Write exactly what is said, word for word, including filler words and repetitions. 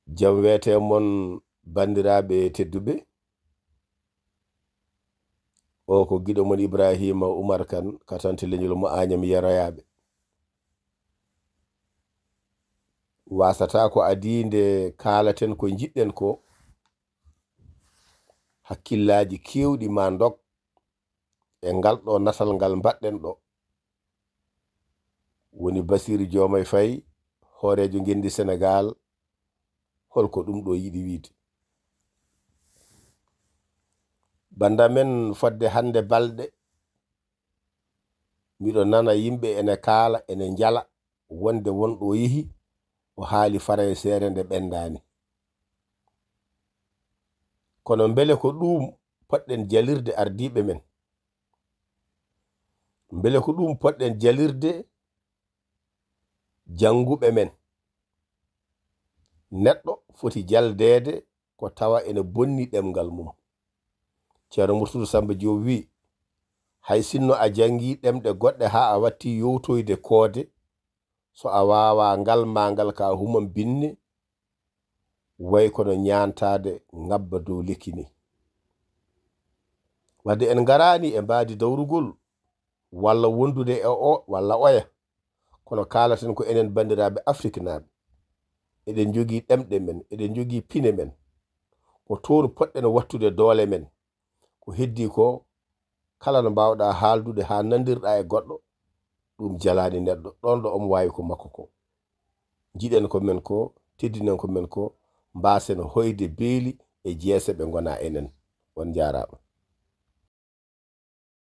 Jam weete mon, banndiraaɓe tedduɓe. O ko giɗo mon Ibrahima Umar Kan, katante leñol mo Añam Yeroyaaɓe. Wasata ko adii nde kaalaten ko njiɗɗen ko, hakkillaaji keewɗi ma ndog e ngal ɗo natal ngal mbaɗɗen ɗo. Woni Basiiru Joomay Fay, hooreejo ngenndi Senegaal, holko ɗum ɗo yiɗi wiide? Bannda men, fodde hannde balɗe, miɗo nana yimɓe ene kaala, ene njala, wonde won ɗo yehi, o haali faranseere nde ɓendaani. Kono mbele ko ɗum poɗɗen jalirde ardiiɓe men? Mbele ko ɗum poɗɗen jalirde jannguɓe men? Neɗɗo foti jaldeede ko tawa ene bonni ɗemngal mum. Ceerno Murtudu Samba Joob wi, hay sinno a janngi ɗemɗe goɗɗe haa a watti yowtoyde koode, so a waawa ngal ma ngal ka humam binne, way kono ñaantaade ngabba dow lekki ni. Wadde en ngaraani e mbaadi dawrugol walla wondude e o walla oya, kono kaalaten ko enen banndiraaɓe Afriknaaɓe. Eɗen njogii ɗemɗe men, eɗen njogii pine men. Ko toon poɗɗen wattude doole men. Ko heddii ko, kala no mbaawɗaa haaldude haa nandirɗaa e goɗɗo, ɗum jalaani neɗɗo. Ɗoon ɗo omo waawi ko makko ko. Njiɗen ko men ko, teddinen ko men ko, mbaasen hoyde beeli e jeese ɓe ngona enen. On njaaraama.